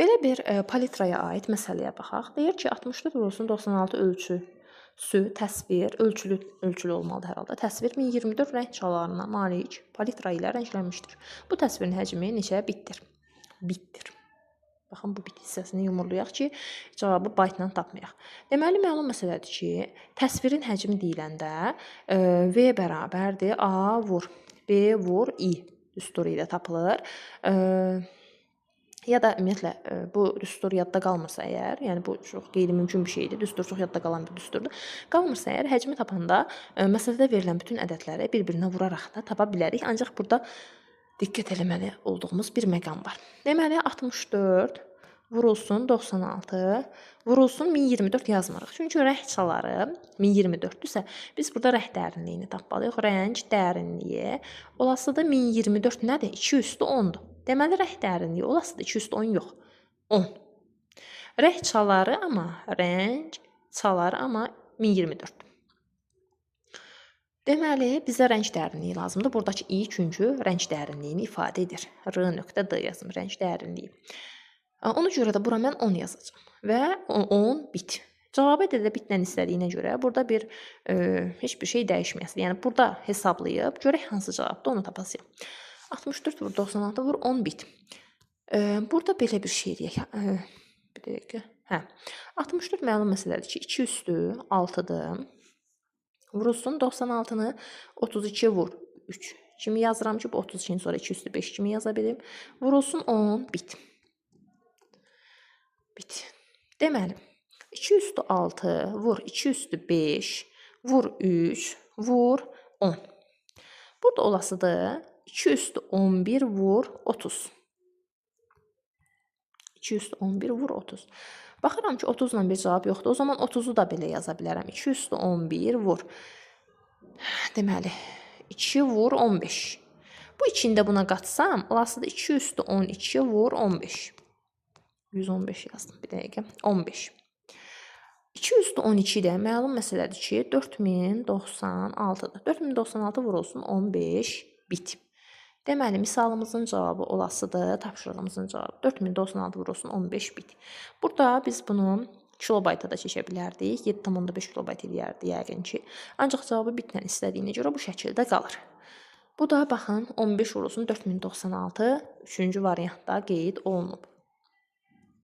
Belə bir palitraya aid məsələyə baxaq. Deyir ki, 64 vurulsun 96 ölçüsü təsvir, ölçülü olmalıdır hər halda. Təsvir 1024 rəng çalarına malik palitra ilə rənglənmişdir. Bu təsvirin həcmi neçə bitdir? Bitdir. Baxın, bu bit hissəsini yumurlayaq ki, cavabı baytla tapmayaq. Deməli, məlum məsələdir ki, təsvirin həcmi deyiləndə V bərabərdir A vur, B vur, I düsturu ilə tapılır. Ya da ümumiyyətlə bu düstur yadda qalmırsa əgər, yəni bu çox qeyri-mümkün bir şeydir, düstur çox yadda qalan bir düsturdur. Qalmırsa əgər, həcmi tapanda məsələdə verilən bütün ədədləri bir-birinə vuraraq da tapa bilərik. Ancaq burada diqqət eləməli olduğumuz bir məqam var. Deməli, 64 vurulsun 96 vurulsun 1024 yazmırıq. Çünki rəng çaları 1024-dürsə, biz burada rəng dərinliyini tapmalıyıq. Rəng dərinliyi olasıdır 1024 nədir? 2 üstü 10-dur. Deməli, rəng dərinliyi olasıdır 2 üstü 10 yox, 10. Rəng çaları amma 1024. Deməli, bizə rəng dərinliyi lazımdır. Buradakı i çünki rəng dərinliyini ifadə edir. R nöqtə D yazım, rəng dərinliyi. Ona görə də bura mən 10 yazacağam və 10 bit. Cavabı da bitlə istədiyinə görə burada bir heç bir şey dəyişməsin. Yəni, burada hesablayıb görək hansı cavabdır, onu tapasıyam. 64 vur 96 vur 10 bit. Burada belə bir şey deyək. Bir dəqiqə. Hə. 64 məlum məsələdir ki, 2 üstü 6-dır. Vurulsun 96-nı 32 vur 3 kimi yazıram ki, bu 32-ni sonra 2 üstü 5 kimi yaza bilim. Vurulsun 10 bit. Bit. Deməli, 2 üstü 6 vur 2 üstü 5 vur 3 vur 10. Burada olasıdır 2 üstü 11 vur 30. 2 üstü 11 vur 30. Baxıram ki, 30 ilə bir cavab yoxdur. O zaman 30-u da belə yaza bilərəm. 2 üstü 11 vur. Deməli, 2 vur 15. Bu 2-ni də buna qatsam, olasıdır 2 üstü 12 vur 15. 115 yazdım bir dəqiqə. 15. 2 üstü 12 də məlum məsələdir ki, 4096-dır. 4096 vurulsun 15 bit. Deməli, misalımızın cavabı olasıdır, tapşırığımızın cavabı 4096 vurulsun 15 bit. Burada biz bunu kilobayta da çəkə bilərdik. 7,5 kilobayt eləyərdi yəqin ki. Ancaq cavabı bitlə istədiyinə görə bu şəkildə qalır. Bu da baxın 15 vurulsun 4096 3-cü variantda qeyd olunub.